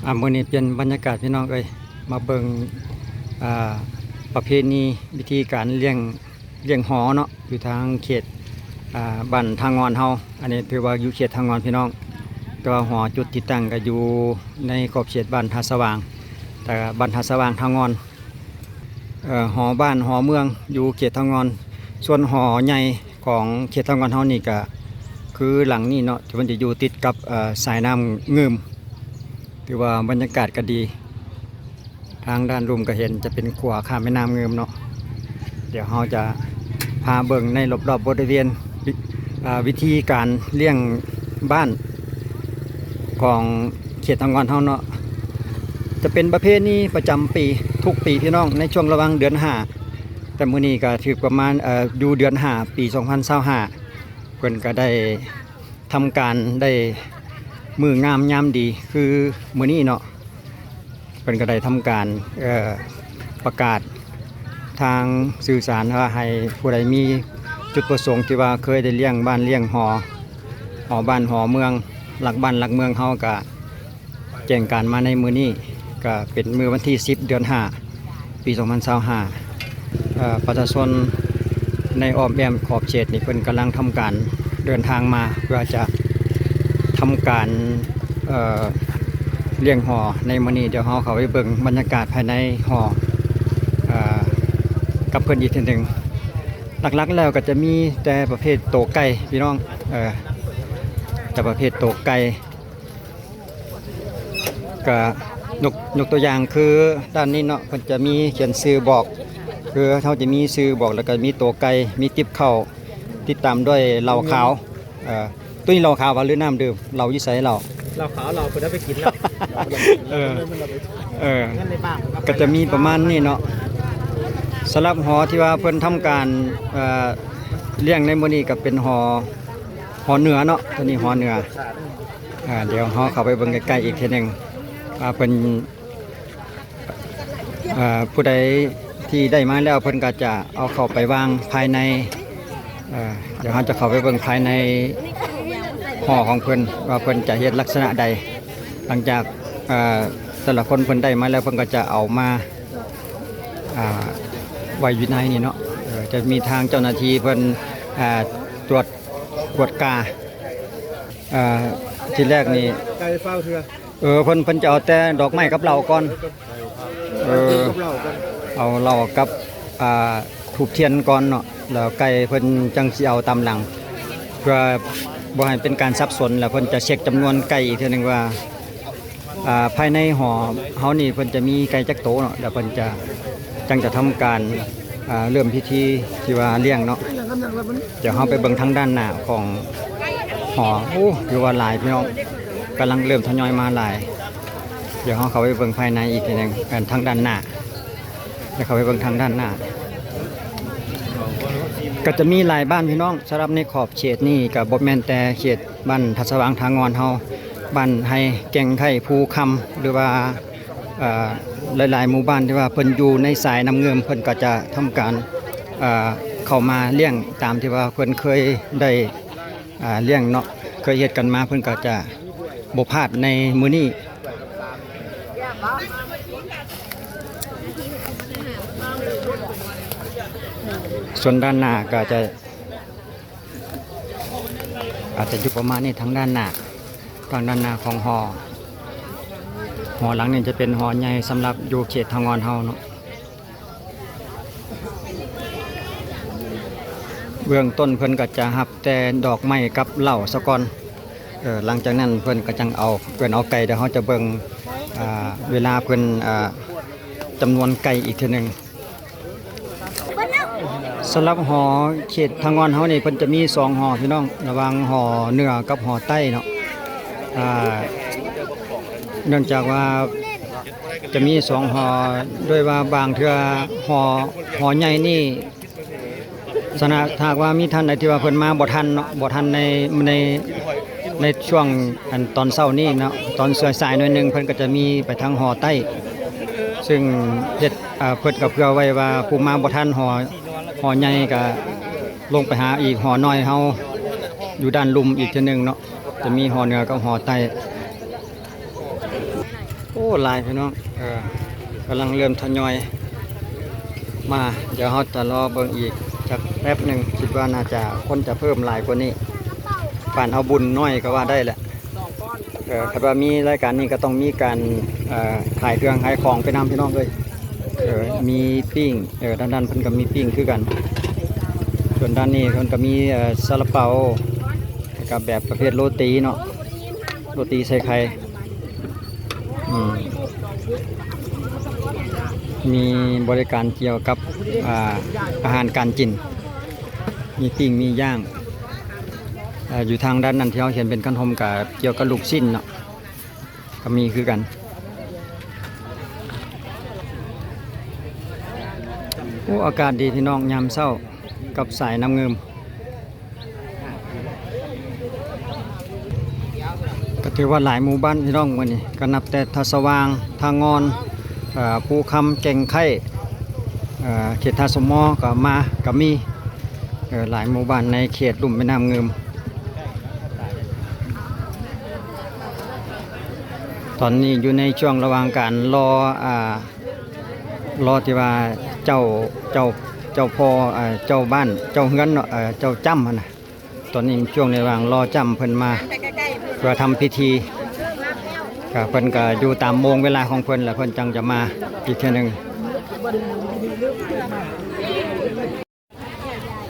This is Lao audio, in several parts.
ອ່າ ມື້ນີ້ປ່ຽນບັນຍາກາດພີ່ນ້ອງເອີຍ ມາເບິ່ງ ອ່າ ປະເພນີວິທີການລ້ຽງ ລ້ຽງຫໍເນາະ ຢູ່ທາງເຂດ ອ່າ ບ້ານທ່າງ່ອນເຮົາ. ອັນນີ້ຖືວ່າຢູ່ເຂດທ່າງ່ອນພີ່ນ້ອງ ແຕ່ວ່າຫໍຈຸດທີ່ຕັ້ງກໍຢູ່ໃນຂອບເຂດບ້ານທ່າສະຫວ່າງ ແຕ່ບ້ານທ່າສະຫວ່າງ ທ່າງ່ອນ. ເອີ ຫໍບ້ານຫໍເມືອງຢູ່ເຂດທ່າງ່ອນ ສ່ວນຫໍໃຫຍ່ຂອງເຂດທ່າງ່ອນເຮົານີ້ກະຄືຫຼັງນີ້ເນາະ ທີ່ເພິ່ນຈະຢູ່ຕິດກັບ ເອີ ສາຍນ້ຳງື່ມ ຖືວ່າບັນຍາກາດກະດີ ທາງດ້ານລຸ່ມກະເຫັນຈະເປັນຂົວຂ້າມແມ່ນ້ຳງື່ມເນາະ. ດຽວເຮົາຈະພາເບິ່ງໃນລອບໆ ບໍລິເວນ ວິ ເອີ ວິທີການລ້ຽງບ້ານ ຂອງເຂດທ່າງ່ອນເຮົາເນາະ ຈະເປັນປະເພນີປະຈຳປີ ທຸກປີພີ່ນ້ອງ ໃນຊ່ວງລະຫວ່າງເດືອນຫ້າ ແຕ່ມື້ນີ້ກະຖືກປະມານ ເອີ ຢູ່ເດືອນຫ້າ ປີສອງພັນຊາວຫ້າ ເພິ່ນກະໄດ້ທຳການ ໄດ້ມື້ງາມຍາມດີ ຄືມື້ນີ້ເນາະ. ເພິ່ນກໍໄດ້ທຳການ ເອີ ປະກາດທາງສື່ສານວ່າ ໃຫ້ຜູ້ໃດມີຈຸດປະສົງທີ່ວ່າເຄີຍໄດ້ລ້ຽງບ້ານລ້ຽງຫໍ ຫໍບ້ານຫໍເມືອງ ລັກບ້ານລັກເມືອງເຮົາ ກະແຈ້ງການມາໃນມື້ນີ້ ກະເປັນມື້ວັນທີສິບ ເດືອນຫ້າ ປີສອງພັນຊາວຫ້າ ເອີ ປະຊາຊົນໃນອ້ອມແອ້ມຂອບເຂດນີ້ ເພິ່ນກຳລັງທຳການເດີນທາງມາ ເພື່ອຈະທຳການ ເອີ ລ້ຽງຫໍໃນມື້ນີ້. ດຽວເຮົາເຂົ້າໄປເບິ່ງບັນຍາກາດພາຍໃນຫໍ ເອີ ກັບເພິ່ນອີກເທື່ອໜຶ່ງ. ຫຼັກໆ ແລ້ວກໍຈະມີແຕ່ປະເພດໂຕໄກ່ພີ່ນ້ອງ ເອີ ແຕ່ປະເພດໂຕໄກ່ ກະຍົກ ຍົກຕົວຢ່າງຄືດ້ານນີ້ເນາະ ເພິ່ນຈະມີຂຽນຊື່ບອກ ຄືເຮົາຈະມີຊື່ບອກ ແລ້ວກະມີໂຕໄກ່ ມີຕິບເຂົ້າ ຕິດຕາມດ້ວຍເຫຼົ້າຂາວ. ເອີ ໂຕນີ້ເຫຼົ້າຂາວຫວາ ຫຼືນ້ຳດື່ມ? ເຫຼົ້າຢູ່ໃສເຫຼົ້າ? ເຫຼົ້າຂາວ ເຫຼົ້າເພິ່ນເອົາໄປກິນແລ້ວ. ເອີ ເອີ ເງິນໃນບ້ານເພິ່ນເອົາໄປ ກໍຈະມີປະມານນີ້ເນາະ. ສຳລັບຫໍທີ່ວ່າເພິ່ນທຳການ ເອີ ລ້ຽງໃນມື້ນີ້ກໍເປັນຫໍ ຫໍເໜືອເນາະ ໂຕນີ້ຫໍເໜືອ. ອ່າ ດຽວເຮົາເຂົ້າໄປເບິ່ງໃກ້ໆ ອີກເທື່ອໜຶ່ງ ວ່າເພິ່ນ ເອີ ຜູ້ໃດທີ່ໄດ້ມາແລ້ວ ເພິ່ນກໍຈະເອົາເຂົ້າໄປວາງພາຍໃນ. ເອີ ດຽວເຮົາຈະເຂົ້າໄປເບິ່ງພາຍໃນຫໍຂອງເພິ່ນ ວ່າເພິ່ນຈະເຮັດລັກສະນະໃດ. ຫຼັງຈາກ ເອີ ແຕ່ລະຄົນເພິ່ນໄດ້ມາແລ້ວ ເພິ່ນກໍຈະເອົາມາ ອ່າ ໄວ້ຢູ່ໃນນີ້ເນາະ. ເອີ ຈະມີທາງເຈົ້າໜ້າທີ່ເພິ່ນ ອ່າ ຕວດ ກວດກາ. ເອີ ທີແລກນີ້ ໄກ່ຟ້າວເທື່ອ ເອີ ເພິ່ນ ເພິ່ນຈະເອົາແຕ່ດອກໄມ້ກັບເຫຼົ້າກ່ອນ. ເອີ ເອົາເຫຼົ້າກັບ ອ່າ ທູບທຽນກ່ອນເນາະ ແລ້ວໄກ່ເພິ່ນຈັ່ງຊິເອົາຕາມຫຼັງ ເພື່ອບໍ່ໃຫ້ເປັນການສັບສົນ. ແລ້ວເພິ່ນຈະເຊັກຈຳນວນໄກ່ອີກເທື່ອໜຶ່ງວ່າ ອ່າ ພາຍໃນຫໍເຮົານີ້ເພິ່ນຈະມີໄກ່ຈັກໂຕເນາະ ແລ້ວເພິ່ນຈະ ຈັ່ງຈະທຳການ ອ່າ ເລີ່ມພິທີທີ່ວ່າລ້ຽງເນາະ. ດຽວເຮົາໄປເບິ່ງທາງດ້ານໜ້າຂອງຫໍ. ໂອ້ ຖືວ່າຫຼາຍພີ່ນ້ອງ ກຳລັງເລີ່ມທະຍອຍມາຫຼາຍ. ດຽວເຮົາເຂົ້າໄປເບິ່ງພາຍໃນອີກທີໜຶ່ງ ເອີ ທາງດ້ານໜ້າ ດຽວເຂົ້າໄປເບິ່ງທາງດ້ານໜ້າ. ກໍຈະມີຫຼາຍບ້ານພີ່ນ້ອງ ສຳລັບໃນຂອບເຂດນີ້ ກໍບໍ່ແມ່ນແຕ່ເຂດ ບ້ານທ່າສະຫວ່າງ ທ່າງ່ອນເຮົາ ບ້ານໄຮ ແກ່ງໄຄ ພູຄຳ ຫຼືວ່າ ເອີ ຫຼາຍໆ ໝູ່ບ້ານທີ່ວ່າເພິ່ນຢູ່ໃນສາຍນ້ຳງື່ມ ເພິ່ນກໍຈະທຳການ ເອີ ເຂົ້າມາລ້ຽງຕາມທີ່ວ່າເພິ່ນເຄີຍໄດ້ ອ່າ ລ້ຽງເນາະ ເຄີຍເຮັດກັນມາ ເພິ່ນກໍຈະບໍ່ພາດໃນມື້ນີ້. ສ່ວນດ້ານໜ້າກໍຈະ ອາດຈະຢູ່ປະມານນີ້ ທາງດ້ານໜ້າ ທາງດ້ານໜ້າຂອງຫໍ. ຫໍຫຼັງນີ້ຈະເປັນຫໍໃຫຍ່ສຳລັບຢູ່ເຂດທ່າງ່ອນເຮົາເນາະ. ເບື້ອງຕົ້ນເພິ່ນກໍຈະຮັບແຕ່ດອກໄມ້ກັບເຫຼົ້າສາກ່ອນ ເອີ ຫຼັງຈາກນັ້ນເພິ່ນກໍຈັ່ງເອົາ ເອີ້ນເອົາໄກ່. ດຽວເຮົາຈະເບິ່ງ ອ່າ ເວລາເພິ່ນ ອ່າ ຈຳນວນໄກ່ອີກເທື່ອໜຶ່ງ. ສຳລັບຫໍເຂດທ່າງ່ອນເຮົານີ້ ເພິ່ນຈະມີສອງຫໍພີ່ນ້ອງ ລະຫວ່າງຫໍເໜືອກັບຫໍໃຕ້ເນາະ. ອ່າ ເນື່ອງຈາກວ່າຈະມີສອງຫໍ ດ້ວຍວ່າບາງເທື່ອຫໍ ຫໍໃຫຍ່ນີ້ ສະນະ ຖ້າຫາກວ່າມີທ່ານໃດທີ່ວ່າເພິ່ນມາບໍ່ທັນເນາະ ບໍ່ທັນໃນ ໃນ ໃນຊ່ວງ ອັນ ຕອນເຊົ້ານີ້ເນາະ ຕອນສາຍໆ ໜ້ອຍໜຶ່ງ ເພິ່ນກໍຈະມີໄປທາງຫໍໃຕ້ ຊຶ່ງເຮັດ ເອີ ເພິ່ນກໍເຜື່ອໄວ້ວ່າຜູ້ມາບໍ່ທັນຫໍ ຫໍໃຫຍ່ກໍລົງໄປຫາອີກຫໍນ້ອຍເຮົາຢູ່ດ້ານລຸ່ມອີກເທື່ອໜຶ່ງເນາະ. ຈະມີຫໍເໜືອກັບຫໍໃຕ້. ໂອ້ ຫຼາຍພີ່ນ້ອງ ເອີ ກຳລັງເລີ່ມທະຍອຍມາ. ດຽວເຮົາຈະລໍເບິ່ງອີກຈັກແປັບໜຶ່ງ ຄິດວ່າໜ້າຈະຄົນຈະເພີ່ມຫຼາຍກວ່ານີ້ ປານເອົາບຸນໜ້ອຍກໍວ່າໄດ້ແຫຼະ. ເອີ ຄັນວ່າມີລາຍການນີ້ກໍຕ້ອງມີການ ເອີ ຂາຍເຄື່ອງຂາຍຂອງໄປນຳ ພີ່ນ້ອງເອີຍ. ເອີ ມີປີ້ງ ເອີ ດ້ານນັ້ນເພິ່ນກໍມີປີ້ງຄືກັນ. ສ່ວນດ້ານນີ້ເພິ່ນກໍມີ ເອີ ຊາລາເປົາ ແລ້ວກໍແບບປະເພດໂຣຕີເນາະ ໂຣຕີໃສ່ໄຂ່. ອືມ ມີບໍລິການກ່ຽວກັບ ອ່າ ອາຫານການກິນ ມີປີ້ງມີຍ່າງ. ເອີ ຢູ່ທາງດ້ານນັ້ນທີ່ເຮົາເຫັນເປັນຄັນຮົ່ມ ກະກ່ຽວກັບລູກຊີ້ນເນາະ ກະມີຄືກັນ. ໂອ້ ອາກາດດີພີ່ນ້ອງ ຍາມເຊົ້າກັບສາຍນ້ຳງື່ມ. ກໍຖືວ່າຫຼາຍໝູ່ບ້ານພີ່ນ້ອງ ມື້ນີ້ກໍນັບແຕ່ທ່າສະຫວ່າງ, ທ່າງ່ອນ, ເອີ ພູຄຳ, ແກ່ງໄຄ້, ເອີ ເຂດທ່າສົມໝໍກໍມາ ກໍມີ ເອີ ຫຼາຍໝູ່ບ້ານໃນເຂດລຸ່ມແມ່ນ້ຳງື່ມ. ຕອນນີ້ຢູ່ໃນຊ່ວງລະຫວ່າງການລໍ ອ່າ ລໍທີ່ວ່າເຈົ້າ ເຈົ້າ ເຈົ້າພໍ່ ເອີ ເຈົ້າບ້ານ ເຈົ້າເຮືອນເນາະ ເອີ ເຈົ້າຈ້ຳຫັ້ນນະ. ຕອນນີ້ຊ່ວງໃນລະຫວ່າງລໍຈ້ຳເພິ່ນມາ ເພື່ອທຳພິທີ ກະເພິ່ນກະຢູ່ຕາມໂມງເວລາຂອງເພິ່ນ ແລ້ວເພິ່ນຈັ່ງຈະມາອີກເທື່ອໜຶ່ງ.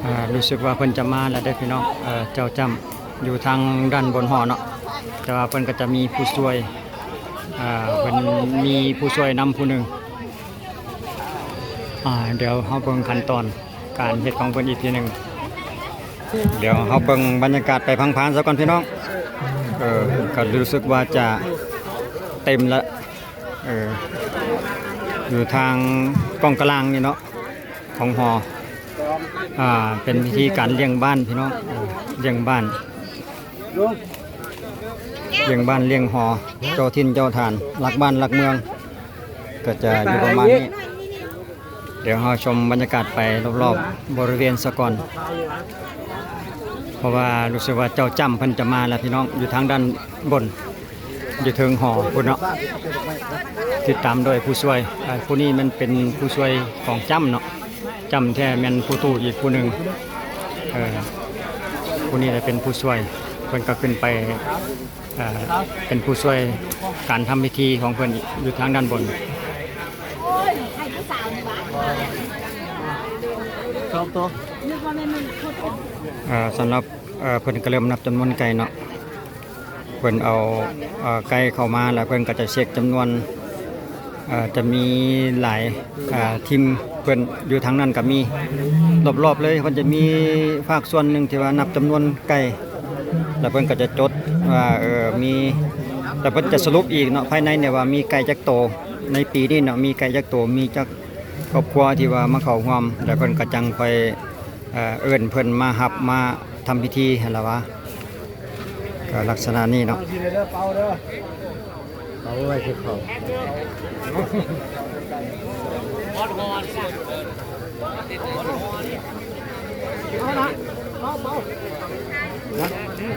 ອ່າ ຮູ້ສຶກວ່າເພິ່ນຈະມາແລ້ວເດ້ພີ່ນ້ອງ. ເອີ ເຈົ້າຈ້ຳຢູ່ທາງດ້ານບົນຫໍເນາະ ແຕ່ວ່າເພິ່ນກໍຈະມີຜູ້ຊ່ວຍ ອ່າ ເພິ່ນມີຜູ້ຊ່ວຍນຳຜູ້ໜຶ່ງ. ອ່າ ດຽວເຮົາເບິ່ງຂັ້ນຕອນການເຮັດຂອງເພິ່ນອີກທີໜຶ່ງ. ດຽວເຮົາເບິ່ງບັນຍາກາດໄປພັງໆຊະກ່ອນພີ່ນ້ອງ. ເອີ ກໍຮູ້ສຶກວ່າຈະເຕັມລະ ເອີ ຢູ່ທາງກ້ອງກະລາງນີ້ເນາະ ຂອງຫໍ ອ່າ ເປັນພິທີການລ້ຽງບ້ານພີ່ນ້ອງ ເອີ ລ້ຽງບ້ານ ລ້ຽງບ້ານລ້ຽງຫໍ ເຈົ້າຖິ່ນເຈົ້າຖານ ລັກບ້ານລັກເມືອງ ກໍຈະຢູ່ປະມານນີ້. ດຽວເຮົາຊົມບັນຍາກາດໄປລອບໆບໍລິເວນສາກ່ອນ ເພາະວ່າຮູ້ສຶກວ່າເຈົ້າຈ້ຳເພິ່ນຈະມາແລ້ວພີ່ນ້ອງ ຢູ່ທາງດ້ານບົນ ຢູ່ເທິງຫໍພຸ້ນເນາະ ຕິດຕາມໂດຍຜູ້ຊ່ວຍ. ເອີ ຜູ້ນີ້ແມ່ນເປັນຜູ້ຊ່ວຍຂອງຈ້ຳເນາະ ຈ້ຳແທ້ແມ່ນຜູ້ຕູ້ອີກຜູ້ໜຶ່ງ. ເອີ ຜູ້ນີ້ແຫຼະເປັນຜູ້ຊ່ວຍ ເພິ່ນກໍຂຶ້ນໄປ ເອີ ເປັນຜູ້ຊ່ວຍການທຳພິທີຂອງເພິ່ນຢູ່ທາງດ້ານບົນ. ເອີ ສຳລັບ ເອີ ເພິ່ນກໍເລີ່ມນັບຈຳນວນໄກ່ເນາະ ເພິ່ນເອົາ ເອີ ໄກ່ເຂົ້າມາ ແລ້ວເພິ່ນກໍຈະເຊັກຈຳນວນ ເອີ ຈະມີຫຼາຍ ເອີ ທີມເພິ່ນຢູ່ທາງນັ້ນກໍມີ ລອບໆເລີຍ ເພິ່ນຈະມີພາກສ່ວນໜຶ່ງທີ່ວ່ານັບຈຳນວນໄກ່ ແລ້ວເພິ່ນກໍຈະຈົດວ່າ ເອີ ມີ ແລ້ວເພິ່ນຈະສະຫຼຸບອີກເນາະ ພາຍໃນນີ້ວ່າມີໄກ່ຈັກໂຕ ໃນປີນີ້ເນາະ ມີໄກ່ຈັກໂຕ ມີຈັກຄອບຄົວທີ່ວ່າມາເຂົ້າຮ່ວມ ແລ້ວເພິ່ນກໍຈັ່ງຄ່ອຍ ເອີ ເອີ້ນເພິ່ນມາຮັບມາທຳພິທີຫັ້ນລະຫວາ ກໍລັກສະນະນີ້ເນາະ. ເອົາໄວ້ທີ່ເຂົາ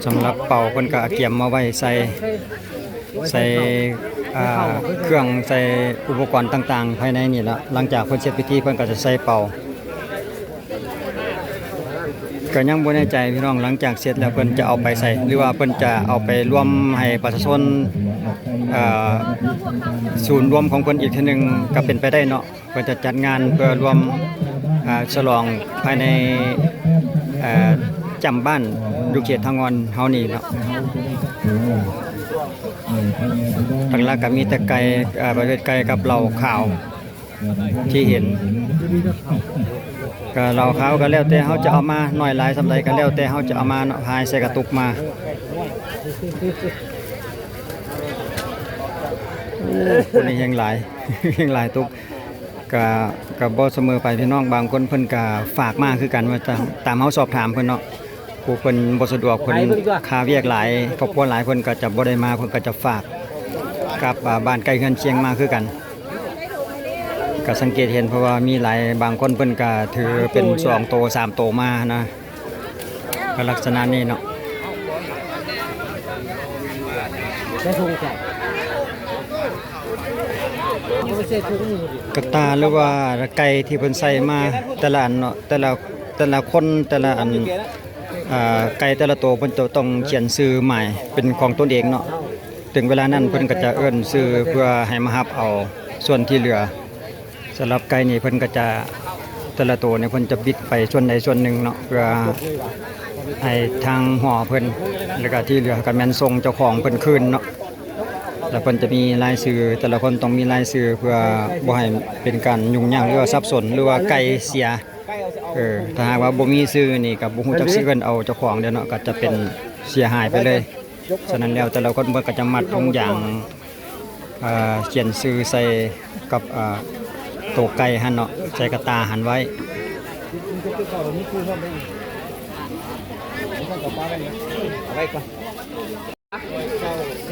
ສຳລັບເປົາເພິ່ນກໍກຽມມາໄວ້ໃສ່ ໃສ່ ອ່າ ເຄື່ອງ ໃສ່ອຸປະກອນຕ່າງໆພາຍໃນນີ້ລະ. ຫຼັງຈາກເພິ່ນເສັດພິທີ ເພິ່ນກໍຈະໃສ່ເປົາ. ກໍຍັງບໍ່ແນ່ໃຈພີ່ນ້ອງ ຫຼັງຈາກເສັດແລ້ວເພິ່ນຈະເອົາໄປໃສ ຫຼືວ່າເພິ່ນຈະເອົາໄປລວມໃຫ້ປະຊາຊົນ ເອີ ສູນລວມຂອງເພິ່ນອີກເທື່ອໜຶ່ງກໍເປັນໄປໄດ້ເນາະ. ເພິ່ນຈະຈັດງານເພື່ອລວມ ເອີ ສະຫຼອງພາຍໃນ ເອີ ຈ້ຳບ້ານຢູ່ເຂດທ່າງ່ອນເຮົານີ້ເນາະ. ຫຼັກໆກໍມີແຕ່ໄກ່ ເອີ ປະເພດໄກ່ກັບເຫຼົ້າຂາວ ທີ່ເຫັນ ກໍເຫຼົ້າຂາວກໍແລ້ວແຕ່ເຮົາຈະເອົາມາ ໜ້ອຍຫຼາຍສ່ຳໃດກໍແລ້ວແຕ່ເຮົາຈະເອົາມາເນາະ ພາຍໃສ່ກະຕຸກມາ. ໂອ້ ຄົນນີ້ແຮງຫຼາຍ ແຮງຫຼາຍຕຸກ ກະ ກະບໍ່ສະເໝີໄປພີ່ນ້ອງ ບາງຄົນເພິ່ນກະຝາກມາຄືກັນ ວ່າຕາມ ຕາມເຮົາສອບຖາມເພິ່ນເນາະ. ຜູ້ເພິ່ນບໍ່ສະດວກ ເພິ່ນຄາວຽກຫຼາຍ ຄອບຄົວຫຼາຍ ເພິ່ນກໍຈະບໍ່ໄດ້ມາ ເພິ່ນກໍຈະຝາກກັບ ອ່າ ບ້ານໃກ້ເຮືອນຄຽງມາຄືກັນ. ກໍສັງເກດເຫັນ ເພາະວ່າມີຫຼາຍ ບາງຄົນເພິ່ນກໍຖືເປັນສອງໂຕ ສາມໂຕມານະ ກໍລັກສະນະນີ້ເນາະ. ໄດ້ທົ່ງໃຈ. ກະຕ່າ ຫຼືວ່າໄກ່ທີ່ເພິ່ນໃສ່ມາແຕ່ລະອັນເນາະ ແຕ່ລະ ແຕ່ລະຄົນ ແຕ່ລະອັນ ອ່າ ໄກ່ແຕ່ລະໂຕ ເພິ່ນຈະຕ້ອງຂຽນຊື່ໝາຍເປັນຂອງຕົນເອງເນາະ. ເຖິງເວລານັ້ນເພິ່ນກໍຈະເອີ້ນຊື່ເພື່ອໃຫ້ມາຮັບເອົາສ່ວນທີ່ເຫຼືອ. ສຳລັບໄກ່ນີ້ເພິ່ນກໍຈະ ແຕ່ລະໂຕນີ້ເພິ່ນຈະບິດໄປສ່ວນໃດສ່ວນໜຶ່ງເນາະ ເພື່ອໃຫ້ທາງຫໍ່ເພິ່ນ ແລ້ວກໍທີ່ເຫຼືອກໍແມ່ນສົ່ງເຈົ້າຂອງເພິ່ນຄືນເນາະ. ແລ້ວເພິ່ນຈະມີລາຍຊື່ ແຕ່ລະຄົນຕ້ອງມີລາຍຊື່ ເພື່ອບໍ່ໃຫ້ເປັນການຫຍຸ້ງຍາກ ຫຼືວ່າສັບສົນ ຫຼືວ່າໄກ່ເສຍ. ເອີ ຖ້າຫາກວ່າບໍ່ມີຊື່ນີ້ກໍບໍ່ຮູ້ຈັກຊິເອີ້ນເອົາເຈົ້າຂອງແລ້ວເນາະ ກໍຈະເປັນເສຍຫາຍໄປເລີຍ. ສະນັ້ນແລ້ວ ແຕ່ລະຄົນເພິ່ນກໍຈະມັດຖົງຢາງ ເອີ ຂຽນຊື່ໃສ່ກັບ ເອີ ໂຕໄກ່ຫັ້ນເນາະ ໃສ່ກະຕ່າຫັ້ນໄວ້.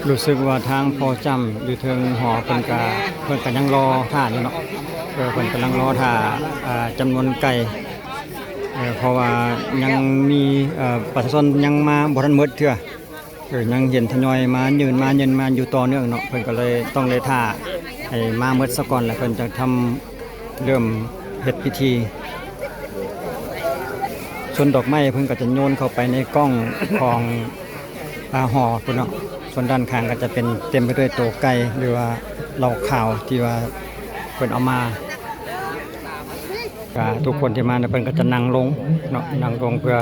ຮູ້ສຶກວ່າທາງພໍ່ຈ້ຳຢູ່ເທິງຫໍເພິ່ນກະ ເພິ່ນກະຍັງລໍຖ້າຢູ່ເນາະ. ເອີ ເພິ່ນກຳລັງລໍຖ້າ ເອີ ຈຳນວນໄກ່ ເອີ ເພາະວ່າຍັງມີ ເອີ ປະຊາຊົນຍັງມາບໍ່ທັນໝົດເທື່ອ. ເອີ ຍັງເຫັນທະຍອຍມາ ຍື່ນມາ ຍື່ນມາຢູ່ຕໍ່ເນື່ອງເນາະ ເພິ່ນກໍເລີຍຕ້ອງໄດ້ຖ້າໃຫ້ມາໝົດສາກ່ອນ ແລ້ວເພິ່ນຈະທຳ ເລີ່ມເຮັດພິທີ. ສ່ວນດອກໄມ້ເພິ່ນກໍຈະໂຍນເຂົ້າໄປໃນກ້ອງຂອງ ອາ ຫໍພຸ້ນເນາະ. ສ່ວນດ້ານຂ້າງກໍຈະເປັນເຕັມໄປດ້ວຍໂຕໄກ່ ຫຼືວ່າເຫຼົ້າຂາວທີ່ວ່າເພິ່ນເອົາມາ. ກະທຸກຄົນທີ່ມາເນາະ ເພິ່ນກໍຈະນັ່ງລົງເນາະ ນັ່ງລົງເພື່ອ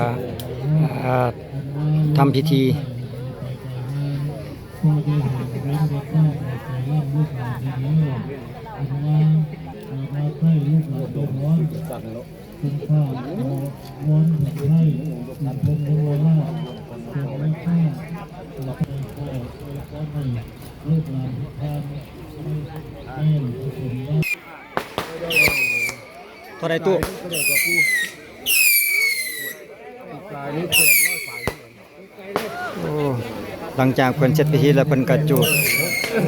ເອີ ທຳພິທີ. ເທົ່າໃດຕູ້? ໂອ້ ຫຼັງຈາກເພິ່ນເສັດພິທີແລ້ວ ເພິ່ນກໍຈູດ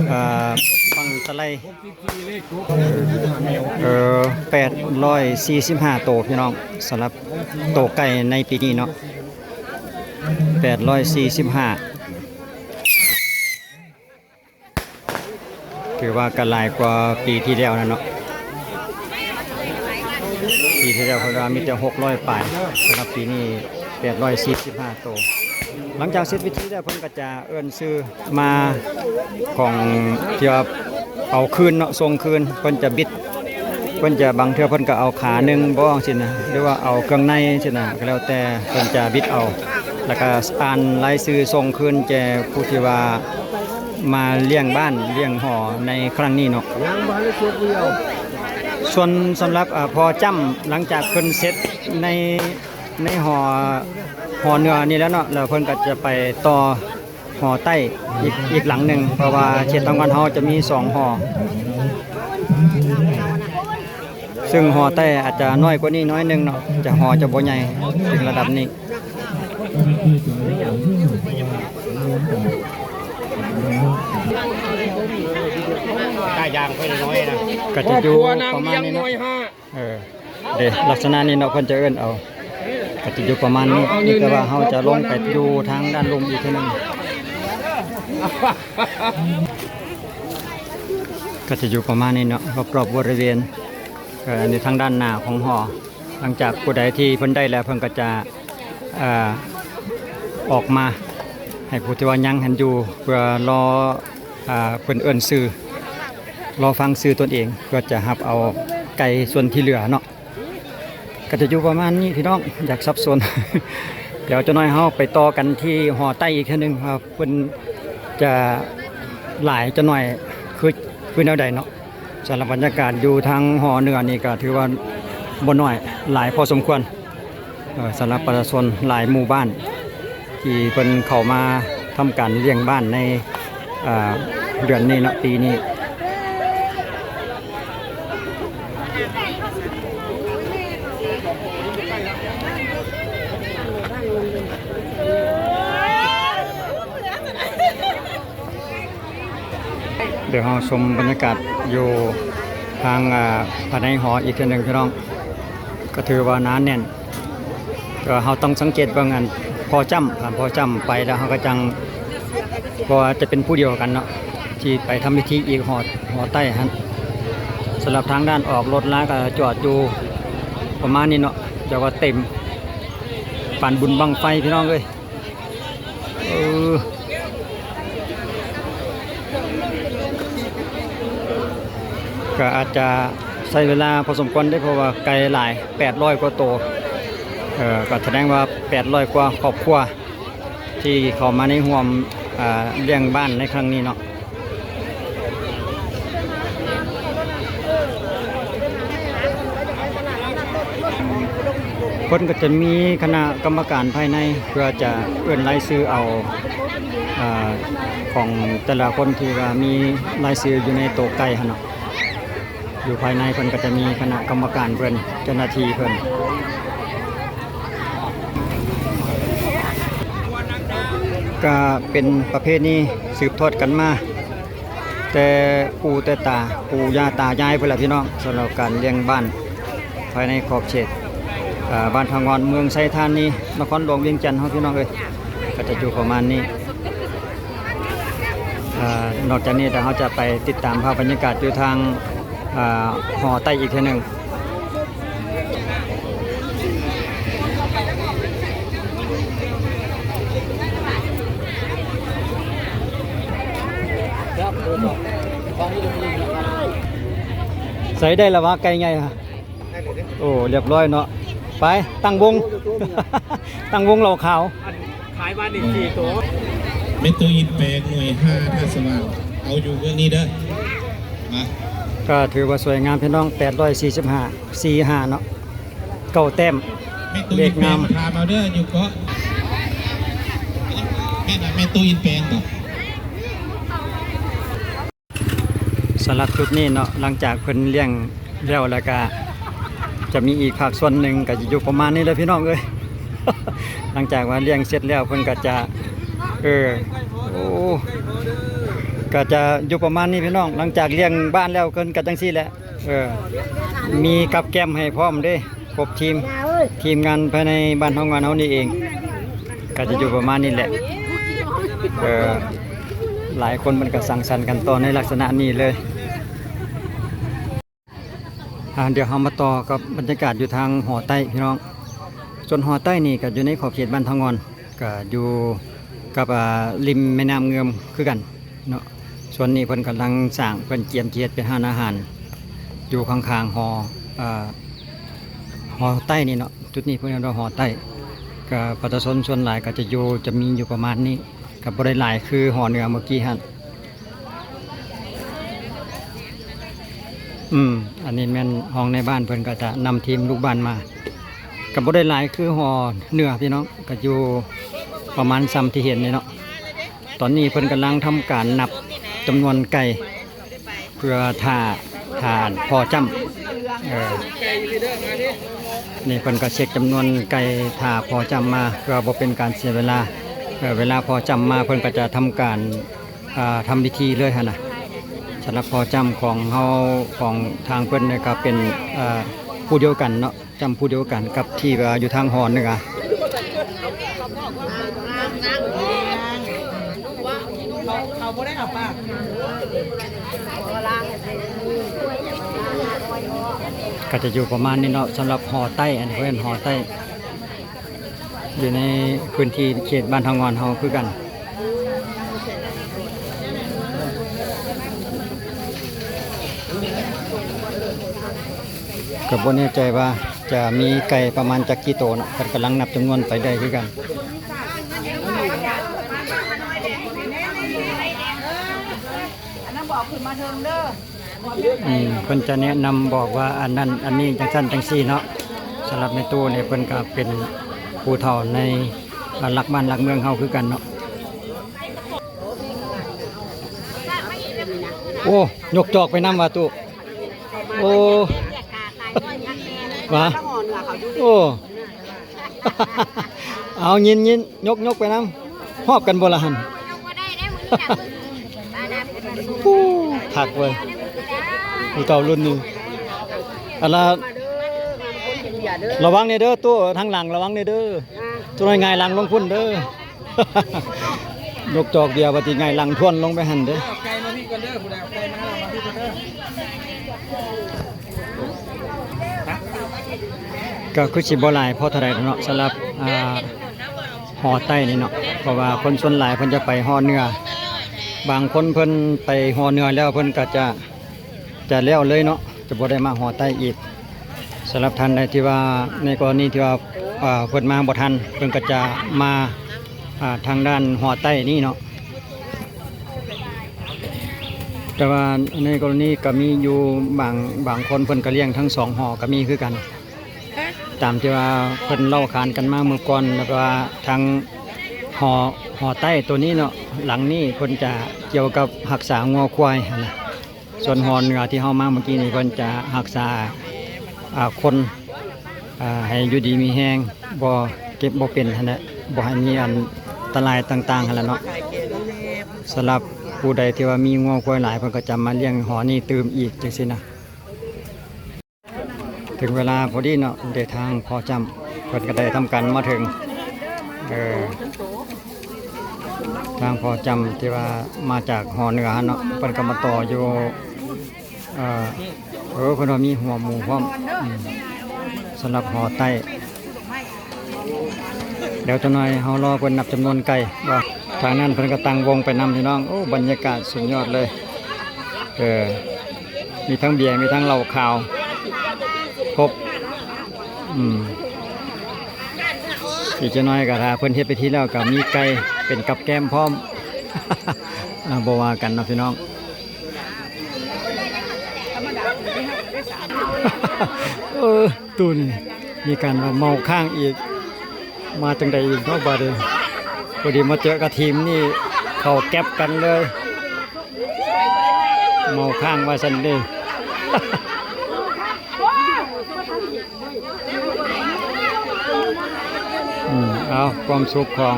ເອີ ບັ້ງຕະໄລ ເອີ ແປດຮ້ອຍສີ່ສິບຫ້າໂຕ ພີ່ນ້ອງ. ສຳລັບໂຕໄກ່ໃນປີນີ້ເນາະ ແປດຮ້ອຍສີ່ສິບຫ້າ ຖືວ່າກໍຫຼາຍກວ່າປີທີ່ແລ້ວນະເນາະ. ປີທີ່ແລ້ວເພິ່ນວ່າມີແຕ່ຫົກຮ້ອຍປາຍ ສຳລັບປີນີ້ແປດຮ້ອຍສີ່ສິບຫ້າໂຕ. ຫຼັງຈາກເສັດພິທີແລ້ວ ເພິ່ນກໍຈະເອີ້ນຊື່ມາຂອງທີ່ວ່າເອົາຄືນເນາະ ສົ່ງຄືນ. ເພິ່ນຈະບິດ ເພິ່ນຈະ ບາງເທື່ອເພິ່ນກໍເອົາຂາໜຶ່ງບໍ່ ຈັ່ງຊີ້ນະ ຫຼືວ່າເອົາເຄື່ອງໃນ ຈັ່ງຊີ້ນະ ກໍແລ້ວແຕ່ເພິ່ນຈະບິດເອົາ. ແລ້ວກໍອ່ານລາຍຊື່ສົ່ງຄືນແກ່ຜູ້ທີ່ວ່າມາລ້ຽງບ້ານລ້ຽງຫໍໃນຄັ້ງນີ້ເນາະ. ສ່ວນສຳລັບ ອາ ພໍ່ຈ້ຳ ຫຼັງຈາກເພິ່ນເສັດໃນ ໃນຫໍ ຫໍເໜືອນີ້ແລ້ວເນາະ ແລ້ວເພິ່ນກໍຈະໄປຕໍ່ຫໍໃຕ້ອີກ ອີກຫຼັງໜຶ່ງ ເພາະວ່າເຂດທາງບ້ານເຮົາຈະມີສອງຫໍ ຊຶ່ງຫໍໃຕ້ອາດຈະນ້ອຍກວ່ານີ້ໜ້ອຍໜຶ່ງເນາະ ຈະ ຫໍຈະບໍ່ໃຫຍ່ເຖິງລະດັບນີ້. ກໍຈະຢູ່ປະມານນີ້ເນາະ ເອີ ເດ້ ລັກສະນະນີ້ເນາະ ເພິ່ນຈະເອີ້ນເອົາ ກໍຈະຢູ່ປະມານນີ້ ແຕ່ວ່າເຮົາຈະລົງໄປຢູ່ທາງດ້ານລຸ່ມອີກເທື່ອໜຶ່ງ ກໍຈະຢູ່ປະມານນີ້ເນາະ ຮອບໆ ບໍລິເວນ ເອີ ໃນທາງດ້ານໜ້າຂອງຫໍ. ຫຼັງຈາກຜູ້ໃດທີ່ເພິ່ນໄດ້ແລ້ວ ເພິ່ນກໍຈະ ເອີ ອອກມາໃຫ້ຜູ້ທີ່ວ່າຍັງຫັ້ນຢູ່ ເພື່ອລໍ ເອີ ເພິ່ນເອີ້ນຊື່ ລໍຟັງຊື່ຕົນເອງ ເພື່ອຈະຮັບເອົາໄກ່ສ່ວນທີ່ເຫຼືອເນາະ. ກໍຈະຢູ່ປະມານນີ້ພີ່ນ້ອງ ຢ່າສັບສົນ. ດຽວຈັກໜ້ອຍເຮົາໄປຕໍ່ກັນທີ່ຫໍໃຕ້ອີກເທື່ອໜຶ່ງ ວ່າເພິ່ນຈະຫຼາຍຈັກໜ້ອຍ ຄື ຄືແນວໃດເນາະ. ສຳລັບບັນຍາກາດຢູ່ທາງຫໍເໜືອນີ້ກໍຖືວ່າບໍ່ໜ້ອຍ ຫຼາຍພໍສົມຄວນ ເອີ ສຳລັບປະຊາຊົນຫຼາຍໝູ່ບ້ານທີ່ເພິ່ນເຂົ້າມາທຳການລ້ຽງບ້ານໃນ ເອີ ເດືອນນີ້ເນາະ ປີນີ້. ດຽວເຮົາຊົມບັນຍາກາດຢູ່ທາງ ອາ ພາຍໃນຫໍອີກເທື່ອໜຶ່ງພີ່ນ້ອງ ກໍຖືວ່າໜາແໜ້ນ. ກໍເຮົາຕ້ອງສັງເກດເບິ່ງອັນພໍ່ຈ້ຳ ຖ້າພໍ່ຈ້ຳໄປແລ້ວເຮົາກໍຈັ່ງ ເພາະວ່າຈະເປັນຜູ້ດຽວກັນເນາະ ທີ່ໄປທຳພິທີອີກຫໍ ຫໍໃຕ້ຫັ້ນ. ສຳລັບທາງດ້ານອອກລົດລາວກໍຈອດຢູ່ປະມານນີ້ເນາະ ຈະວ່າເຕັມ ປານບຸນບັ້ງໄຟພີ່ນ້ອງເອີຍ. ເອີ ກໍອາດຈະໃຊ້ເວລາພໍສົມຄວນເດ້ ເພາະວ່າໄກຫຼາຍ ແປດຮ້ອຍກວ່າໂຕ ເອີ ກໍສະແດງວ່າແປດຮ້ອຍກວ່າຄອບຄົວ ທີ່ເຂົ້າມາໃນຮ່ວມ ເອີ ລ້ຽງບ້ານໃນຄັ້ງນີ້ເນາະ. ເພິ່ນກໍຈະມີຄະນະກຳມະການພາຍໃນ ເພື່ອຈະເອີ້ນລາຍຊື່ເອົາ ເອີ ຂອງແຕ່ລະຄົນທີ່ວ່າມີລາຍຊື່ຢູ່ໃນໂຕໄກ່ຫັ້ນເນາະ. ຢູ່ພາຍໃນເພິ່ນກໍຈະມີຄະນະກຳມະການເພິ່ນ ເຈົ້າໜ້າທີ່ເພິ່ນ ກໍເປັນປະເພນີສືບທອດກັນມາ ແຕ່ປູ່ແຕ່ຕາ ປູ່ຍ່າຕາຍາຍພຸ້ນລະພີ່ນ້ອງ ສຳລັບການລ້ຽງບ້ານພາຍໃນຂອບເຂດ ເອີ ບ້ານທາງງອນ ເມືອງໄຊທານີ ນະຄອນຫຼວງວຽງຈັນເຮົາ ພີ່ນ້ອງເອີຍ ກໍຈະຢູ່ປະມານນີ້. ເອີ ນອກຈາກນີ້ແລ້ວ ເຮົາຈະໄປຕິດຕາມພາບບັນຍາກາດຢູ່ທາງ ເອີ ຫໍໃຕ້ອີກເທື່ອໜຶ່ງ. ໃສ່ໄດ້ລະວະ ໄກ່ໃຫຍ່. ໂອ້ ລຽບຮ້ອຍເນາະ. ໄປ ຕັ້ງວົງ ຕັ້ງວົງເຫຼົ້າຂາວ. ອັນ ຂາຍບ້ານອີກສີ່ໂຕ. ແມ່ຕູ້ອິນແປງ ໜ່ວຍຫ້າ ທ່າສະຫວ່າງ ເອົາຢູ່ເບື້ອງນີ້ເດີ. ມາ ກໍຖືວ່າສວຍງາມພີ່ນ້ອງ ແປດຮ້ອຍສີ່ສິບຫ້າ ສີ່ຫ້າເນາະ ເກົ້າແຕ້ມ ແມ່ຕູ້ອິນແປງ ເລກງາມ ຖາມເອົາເດີ ຢູ່ເກາະ ແມ່ນ ແມ່ຕູ້ອິນແປງບໍ? ສຳລັບຈຸດນີ້ເນາະ ຫຼັງຈາກເພິ່ນລ້ຽງແລ້ວ ແລ້ວກະຈະມີອີກພາກສ່ວນໜຶ່ງ ກະຈະຢູ່ປະມານນີ້ແຫຼະພີ່ນ້ອງເອີຍ. ຫຼັງຈາກວ່າລ້ຽງເສັດແລ້ວ ເພິ່ນກະຈະ ເອີ ໂອ້ ກະຈະຢູ່ປະມານນີ້ພີ່ນ້ອງ. ຫຼັງຈາກລ້ຽງບ້ານແລ້ວ ເພິ່ນກະຈັ່ງຊີ້ແຫຼະ ເອີ ມີກັບແກ້ມໃຫ້ພ້ອມເດ້. ຄົບທີມ ທີມງານພາຍໃນບ້ານເຮົາ ງານເຮົານີ້ເອງ ກໍຈະຢູ່ປະມານນີ້ແຫຼະ. ເອີ ຫຼາຍຄົນເພິ່ນກໍສັງສັນກັນຕໍ່ໃນລັກສະນະນີ້ເລີຍ. ອ່າ ດຽວເຮົາມາຕໍ່ກັບບັນຍາກາດຢູ່ທາງຫໍໃຕ້ພີ່ນ້ອງ. ສ່ວນຫໍໃຕ້ນີ້ກໍຢູ່ໃນຂອບເຂດບ້ານເທົາງ່ອນ ກໍຢູ່ກັບ ອ່າ ລິມແມ່ນ້ຳເງື່ອມຄືກັນເນາະ. ສ່ວນນີ້ເພິ່ນກຳລັງສ້າງ ເພິ່ນກຽມຈະເຮັດເປັນຮ້ານອາຫານຢູ່ຂ້າງໆຫໍ ເອີ ຫໍໃຕ້ນີ້ເນາະ. ຈຸດນີ້ເພິ່ນເອີ້ນວ່າຫໍໃຕ້ ກໍປະຊາຊົນສ່ວນຫຼາຍກໍຈະຢູ່ ຈະມີຢູ່ປະມານນີ້ ກໍບໍ່ໄດ້ຫຼາຍຄືຫໍເໜືອເມື່ອກີ້ຫັ້ນ. ອືມ ອັນນີ້ແມ່ນຮອງນາຍບ້ານ ເພິ່ນກໍຈະນຳທີມລູກບ້ານມາ ກໍບໍ່ໄດ້ຫຼາຍຄືຫໍເໜືອພີ່ນ້ອງ ກໍຢູ່ປະມານຊ່ຳທີ່ເຫັນນີ້ເນາະ. ຕອນນີ້ເພິ່ນກຳລັງທຳການນັບຈຳນວນໄກ່ ເພື່ອຖ້າ ຖ້າພໍ່ຈ້ຳ ເອີ ນີ້ເພິ່ນກໍເຊັກຈຳນວນໄກ່ຖ້າພໍ່ຈ້ຳມາ ເພື່ອບໍ່ເປັນການເສຍເວລາ. ເອີ ເວລາພໍ່ຈ້ຳມາ ເພິ່ນກໍຈະທຳການ ອ່າ ທຳພິທີເລີຍຫັ້ນນະ. ສຳລັບພໍ່ຈ້ຳຂອງເຮົາ ຂອງທາງເພິ່ນນີ້ກໍເປັນ ເອີ ຜູ້ດຽວກັນເນາະ. ຈຳຜູ້ດຽວກັນກັບທີ່ວ່າຢູ່ທາງຫໍເໜືອ. ກໍຈະຢູ່ປະມານນີ້ເນາະ ສຳລັບຫໍໃຕ້ ອັນນີ້ເອີ້ນຫໍໃຕ້ ຢູ່ໃນພື້ນທີ່ເຂດບ້ານເທົາງ່ອນເຮົາຄືກັນ. ກໍບໍ່ແນ່ໃຈວ່າຈະມີໄກ່ປະມານຈັກກິໂຕເນາະ ເພິ່ນກຳລັງນັບຈຳນວນໄປເລື້ອຍຄືກັນ. ອືມ ເພິ່ນຈະແນະນຳບອກວ່າອັນນັ້ນອັນນີ້ ຈັ່ງຊັ້ນຈັ່ງຊີ້ເນາະ. ສຳລັບແມ່ຕູ້ນີ້ ເພິ່ນກໍເປັນຜູ້ເຖົ້າໃນ ອ່າ ລັກບ້ານລັກເມືອງເຮົາຄືກັນເນາະ. ໂອ້ ຍົກຈອກໄປນຳວ່າຕູ້. ໂອ້ ຫວາ ໂອ້ ເອົາ ຍິນ ຍິນ ຍົກ ຍົກໄປນຳ. ຮອບກັນບໍ່ລະຫັ້ນ? ໂອ້ ຄັກເວີຍ ຜູ້ເຖົ້າລຸ້ນນີ້. ອັນລະ ລະວັງແດ່ເດີຕູ້ ທາງຫຼັງລະວັງແດ່ເດີ. ຕົວນ້ອຍຫງາຍຫຼັງລົງພຸ້ນເດີ. ຍົກຈອກເບຍວ່າຊິຫງາຍຫຼັງທວນລົງໄປຫັ້ນເດີ້. ເອົາໄກ່ມາພີ້ກ່ອນເດີ້ ຜູ້ໃດເອົາໄກ່ມາແລ້ວມາພີ້ກ່ອນເດີ້. ກໍຄືຊິບໍ່ຫຼາຍພໍເທົ່າໃດດອກເນາະ ສຳລັບ ອ່າ ຫໍໃຕ້ນີ້ເນາະ ເພາະວ່າຄົນສ່ວນຫຼາຍເພິ່ນຈະໄປຫໍເໜືອ. ບາງຄົນເພິ່ນໄປຫໍເໜືອແລ້ວເພິ່ນກໍຈະ ຈະແລ້ວເລີຍເນາະ ຈະບໍ່ໄດ້ມາຫໍໃຕ້ອີກ. ສຳລັບທ່ານໃດທີ່ວ່າ ໃນກໍລະນີທີ່ວ່າ ເອີ ເພິ່ນມາບໍ່ທັນ ເພິ່ນກໍຈະມາ ອ່າ ທາງດ້ານຫໍໃຕ້ນີ້ເນາະ. ແຕ່ວ່າໃນກໍລະນີກໍມີຢູ່ບາງ ບາງຄົນເພິ່ນກໍລ້ຽງທັງສອງຫໍກໍມີຄືກັນ ຕາມທີ່ວ່າເພິ່ນເລົ່າຂານກັນມາມື້ກ່ອນ ແລ້ວກໍວ່າທາງຫໍ ຫໍໃຕ້ໂຕນີ້ເນາະ ຫຼັງນີ້ເພິ່ນຈະກ່ຽວກັບຮັກສາງົວຄວາຍຫັ້ນນະ. ສ່ວນຫໍເໜືອທີ່ເຮົາມາເມື່ອກີ້ນີ້ ເພິ່ນຈະຮັກສາ ອ່າ ຄົນ ອ່າ ໃຫ້ຢູ່ດີມີແຮງ ບໍ່ເຈັບບໍ່ເປັນຫັ້ນແຫຼະ ບໍ່ໃຫ້ມີອັນຕະລາຍຕ່າງໆຫັ້ນແຫຼະເນາະ. ສຳລັບຜູ້ໃດທີ່ວ່າມີງົວຄວາຍຫຼາຍ ເພິ່ນກໍຈະມາລ້ຽງຫໍນີ້ຕື່ມອີກ ຈັ່ງຊີ້ນະ. ເຖິງເວລາພໍດີເນາະ ເດ ທາງພໍ່ຈ້ຳເພິ່ນກໍໄດ້ທຳການມາເຖິງ ເອີ ທາງພໍ່ຈ້ຳທີ່ວ່າມາຈາກຫໍເໜືອຫັ້ນເນາະ ເພິ່ນກໍມາຕໍ່ຢູ່ ເອີ ເອີ ເພິ່ນວ່າມີຫົວໝູພ້ອມ ອືມ ສຳລັບຫໍໃຕ້. ດຽວຈັກໜ່ອຍເຮົາລໍເພິ່ນນັບຈຳນວນໄກ່ວ່າ ທາງນັ້ນເພິ່ນກໍຕັ້ງວົງໄປນຳ ພີ່ນ້ອງ. ໂອ້ ບັນຍາກາດສຸດຍອດເລີຍ ເອີ ມີທັງເບຍ ມີທັງເຫຼົ້າຂາວ ຄົບ ອືມ ອີກຈັກໜ່ອຍກໍຖ້າເພິ່ນເຮັດພິທີແລ້ວ ກໍມີໄກ່ເປັນກັບແກ້ມພ້ອມ ອ່າ ບໍ່ວ່າກັນເນາະ ພີ່ນ້ອງ. ເອີ ຕູ້ນີ້ມີການວ່າເມົາຄ້າງອີກ ມາຈັ່ງໃດອີກເນາະບາດນີ້. ພໍດີມາເຈີກັບທີມນີ້ ເຂົ້າແກັບກັນເລີຍ ເມົາຄ້າງວ່າຊັ້ນເດ້. ອືມ ເອົາ ຄວາມສຸກຂອງ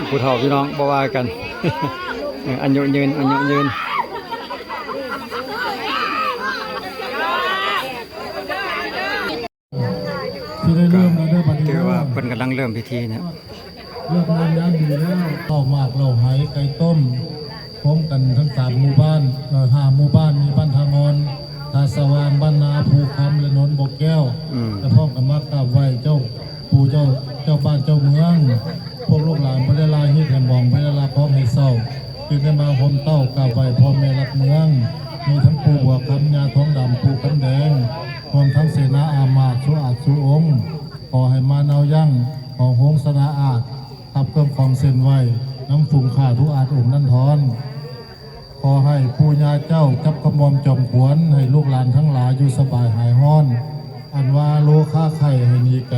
ຜູ້ເຖົ້າພີ່ນ້ອງ ບໍ່ວ່າກັນ ເອີ ອາຍຸຍືນ ອາຍຸຍືນ. ຊິໄດ້ເລີ່ມແລ້ວເດີບັດນີ້ ຖືວ່າເພິ່ນກຳລັງເລີ່ມພິທີນະ. ເລີກງາມຍາມດີແລ້ວ ເຂົ້າໝາກເຫຼົ້າໄຫ ໄກ່ຕົ້ມ ພ້ອມກັນທັງສາມໝູ່ບ້ານ ເອີ ຫ້າໝູ່ບ້ານ ມີບ້ານທ່າງ່ອນ ທ່າສະຫວ່າງ ບ້ານນາ ພູຄຳ ແລະ ໂນນບໍ່ແກ້ວ ອືມ ແລະ ພ້ອມກັນມາກາບໄຫວ້ເຈົ້າ ປູ່ເຈົ້າ ເຈົ້າບ້ານເຈົ້າເມືອງ. ພວກລູກຫຼານບໍ່ໄດ້ລາຮີດໃຫ້ໝອງ ບໍ່ໄດ້ລາຄອງໃຫ້ເສົ້າ ຈຶ່ງໄດ້ມາຮ່ວມເຕົ້າກາບໄຫວ້ພໍ່ແມ່ຫຼັກເມືອງ ມີທັງປູ່ບົວຄຳ ຍ່າທອງດຳ ປູ່ຄຳແດງ ຮວມທັງເສນາອາມາດສູ່ອາດສູ່ອົງ. ຂໍໃຫ້ມານາວຍັງ ຂໍໂຮງສະໜາອາດ ຮັບເຄື່ອງຂອງເສັ້ນໄຫວ້ນຳຝູງຂ້າທຸກອາດອົງນັນທອນ. ຂໍໃຫ້ປູ່ຍ່າເຈົ້າຈັບກະໝ່ອມຈອມຂວັນ ໃຫ້ລູກຫຼານທັງຫຼາຍຢູ່ສະບາຍຫາຍຮ້ອນ. ອັນວ່າໂລຄາໄຂ້ໃຫ້ໜີໄກ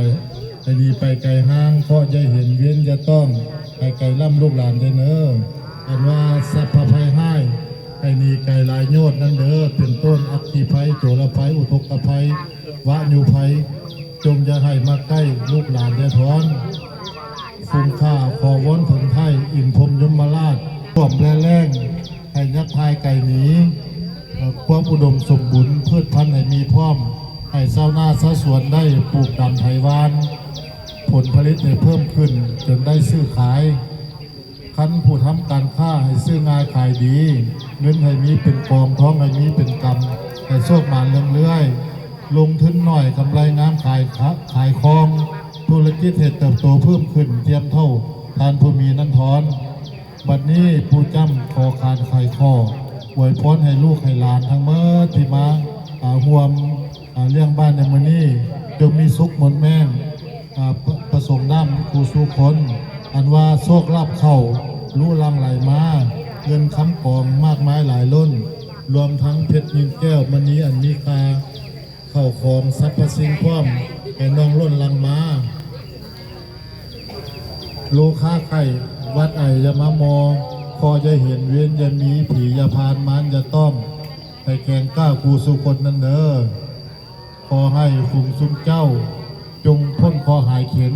ໃຫ້ໜີໄປໄກຫ່າງ ເຄາະຢ່າເຫັນ ເວນຢ່າຕ້ອງ ໃຫ້ໄກລ້ຳລູກຫຼານເດີເນີ. ອັນວ່າສັບພະໄພຮ້າຍໃຫ້ໜີໄກຫຼາຍໂຍດນັ້ນເດີ ເປັນຕົ້ນອັກຄີໄພ ໂຈລະໄພ ອຸທົກກະໄພ ວະຍຸໄພ ຈົ່ງຢ່າໃຫ້ມາໃກ້ລູກຫຼານແດ່ທອນ. ຝູງຂ້າຂໍວອນເຖິງໄທ ອິນພົມຍົມມະລາດ ຖ້ວມແລແລ້ງໃຫ້ຍັກພາຍໄກໜີ ຄວາມອຸດົມສົມບູນພືດພັນໃຫ້ມີພ້ອມ ໃຫ້ຊາວນາຊາວສວນໄດ້ປູກດຳໄຖຫວ່ານ ຜົນຜະລິດໃຫ້ເພີ່ມຂຶ້ນຈົນໄດ້ຊື້ຂາຍ. ຄັນຜູ້ທຳການຄ້າໃຫ້ຊື້ງ່າຍຂາຍດີ ເງິນໃຫ້ມີເປັນກອງ ທອງໃຫ້ມີເປັນກຳ ໃຫ້ໂຊກໝານເລື່ອງເລື້ອຍ ລົງທຶນໜ້ອຍກຳໄລງາມ ຂາຍຂະ ຂາຍຄອງ ທຸລະກິດໃຫ້ເຕີບໂຕເພີ່ມຂຶ້ນທຽມເທົ່າທ່ານຜູ້ມີນັນທອນ. ບັດນີ້ປູ່ຈ້ຳຂໍຂານໄຂຂໍ້ ອວຍພອນໃຫ້ລູກໃຫ້ຫຼານທັງໝົດທີ່ມາ ອາ ຮ່ວມ ອາ ລ້ຽງບ້ານໃນມື້ນີ້ ຈົ່ງມີສຸກໝົດແມ່ນ ອາ ປະ ປະສົງນຳຄູ່ສູ່ຄົນ ອັນວ່າໂຊກລາບເຂົ້າລຸຫຼັ່ງໄຫຼມາ ເງິນຄຳກອງມາກມາຍຫຼາຍລົ້ນ ລວມທັງເພັດຍິນແກ້ວມະນີອັນມີຄ່າ ເຂົ້າຂອງສັບພະສິ່ງພ້ອມໃຫ້ນ້ອງລົ້ນຫຼັ່ງມາ. ໂລຄາໄຂ້ ຫວັດໄອຢ່າມາມໍ ເຄາະຢ່າເຫັນ ເວນຢ່າມີ ຜີຢ່າຜ່ານ ມານຢ່າຕ້ອງ ໃຫ້ແຂງກ້າຄູ່ສູ່ຄົນນັ້ນເດີ. ຂໍໃຫ້ຝູງຊຸມເຈົ້າ ຈົ່ງພົ້ນເຄາະຫາຍເຂັນ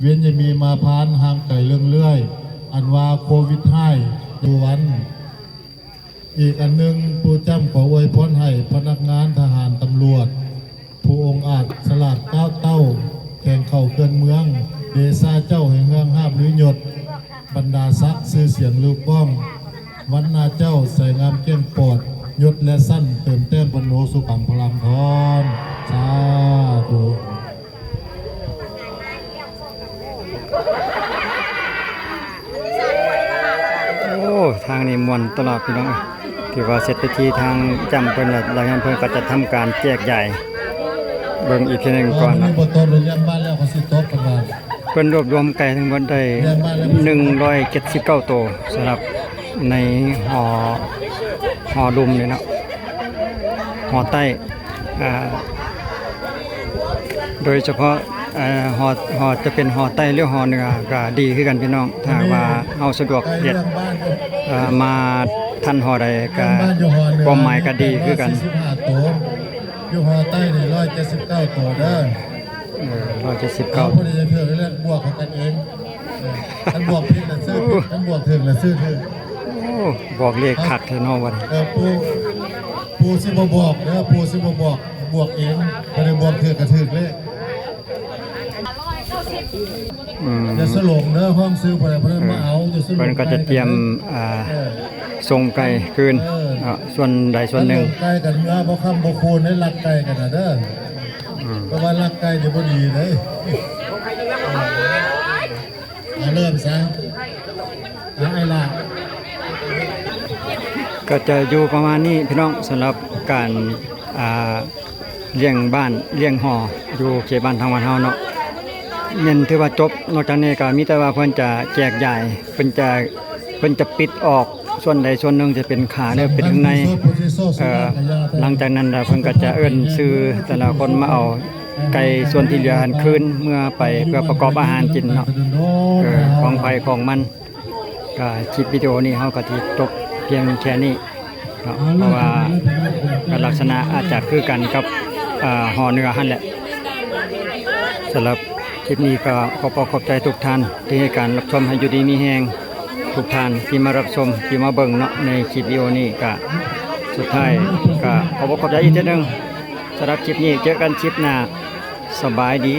ເວນຢ່າມີມາຜ່ານ ຫ່າງໄກເລື່ອງເລື້ອຍ ອັນວ່າໂຄວິດຮ້າຍຢູ່ວັນ. ອີກອັນໜຶ່ງ ປູ່ຈ້ຳຂໍອວຍພອນໃຫ້ພະນັກງານທະຫານຕຳຫຼວດ ຜູ້ອົງອາດສະຫຼາດກ້າວເຕົ້າ ແຂວງເຂົາເຂື່ອນເມືອງ ເດຊາເຈົ້າໃຫ້ເຮືອງຮາບລືຍົດ ບັນດາສັກຊື່ສຽງລູກກ້ອງ ວັນນາເຈົ້າ ໃສງາມກ້ຽງປອດ ຍົດ ແລະ ຊັ້ນ ເຕີມແຕ້ມວັນໂນສຸຂັງພະລັງທອນ ສາທຸ. ໂອ້ ທາງນີ້ມ່ວນຕະຫຼອດພີ່ນ້ອງເອີຍ ຖືວ່າເສັດພິທີທາງຈ້ຳເພິ່ນລະ ຫຼັງຈາກນັ້ນເພິ່ນກໍຈະທຳການແຈກຢາຍ ເບິ່ງອີກເທື່ອໜຶ່ງກ່ອນເນາະ. ເພິ່ນລວບລວມໄກ່ທັງໝົດໄດ້ໜຶ່ງຮ້ອຍເຈັດສິບເກົ້າໂຕ ສຳລັບໃນຫໍ ຫໍລຸ່ມນີ້ເນາະ ຫໍໃຕ້ ອ່າ ໂດຍສະເພາະ ເອີ ຫໍ ຫໍ ຈະເປັນຫໍໃຕ້ ຫຼື ຫໍເໜືອ ກະດີຄືກັນພີ່ນ້ອງ. ຖ້າຫາກວ່າເຮົາສະດວກເຮັດ ເອີ ມາທັນຫໍໃດ ກະຄວາມໝາຍກະດີຄືກັນ. ຢູ່ຫໍໃຕ້ນີ້ຮ້ອຍເຈັດສິບເກົ້າໂຕເດີ ເອີ ຮ້ອຍເຈັດສິບເກົ້າ ເອົາ ຜູ້ໃດຈະຖືກເລີກບວກເອົາກັນເອງ ເອີ ຄັນບວກຜິດລະຊື້ຜິດ ຄັນບວກຖືກລະຊື້ຖືກ. ໂອ້ ບອກເລກຄັກແທ້ເນາະບັດນີ້ ເອີ ຜູ້ ຜູ້ຊິບໍ່ບອກເດີ ຜູ້ຊິບໍ່ບອກ ບວກເອງ ບໍ່ໄດ້ບວກຖືກກະຖືກເລກ. ອືມ ຢ່າສະຫຼົງເດີ ຮ້ອງຊື່ຜູ້ໃດຜູ້ນັ້ນມາເອົາ ຢ່າສະຫຼົງ. ເພິ່ນກໍຈະຕຽມ ອ່າ ເອີ ສົ່ງໄກ່ຄືນ ເອີ ເນາະ ສ່ວນໃດສ່ວນໜຶ່ງ. ໄກ່ກັນເມືອບໍ່ຄ່ຳບໍ່ຄູນໄດ້ລັກໄກ່ກັນນະເດີ ອືມ ເພາະວ່າລັກໄກ່ນີ້ບໍ່ດີເດ້. ເອົາເລີ່ມຊະ ເອົາໄອ້ຫຼ້າ ກໍຈະຢູ່ປະມານນີ້ພີ່ນ້ອງ ສຳລັບການ ອ່າ ລ້ຽງບ້ານລ້ຽງຫໍຢູ່ເຂດບ້ານທາງບ້ານເຮົາເນາະ ແມ່ນຖືວ່າຈົບ. ນອກຈາກນີ້ກໍມີແຕ່ວ່າເພິ່ນຈະແຈກຢາຍ ເພິ່ນຈະ ເພິ່ນຈະປິດອອກ ສ່ວນໃດສ່ວນໜຶ່ງຈະເປັນຂາ ຫຼື ເປັນເຄື່ອງໃນ ເອີ ຫຼັງຈາກນັ້ນລະເພິ່ນກໍຈະເອີ້ນຊື່ແຕ່ລະຄົນມາເອົາໄກ່ສ່ວນທີ່ເຫຼືອຫັ້ນຄືນເມືອໄປ ເພື່ອປະກອບອາຫານກິນເນາະ ເອີ ຂອງໃຜຂອງມັນ. ກໍຄລິບວິດີໂອນີ້ເຮົາກໍຊິຈົບພຽງແຄ່ນີ້ເນາະ ເພາະວ່າກໍລັກສະນະອາດຈະຄືກັນກັບ ເອີ ຫໍເໜືອຫັ້ນແຫຼະ. ສຳລັບຄລິບນີ້ກໍຂອບອົກຂອບໃຈທຸກທ່ານທີ່ໃຫ້ການຮັບຊົມ ໃຫ້ຢູ່ດີມີແຮງ ທຸກທ່ານທີ່ມາຮັບຊົມ ທີ່ມາເບິ່ງເນາະ ໃນຄລິບວິດີໂອນີ້. ກະສຸດທ້າຍກະຂອບອົກຂອບໃຈອີກເທື່ອໜຶ່ງ ສຳລັບຄລິບນີ້ ເຈີກັນຄລິບໜ້າ ສະບາຍດີ.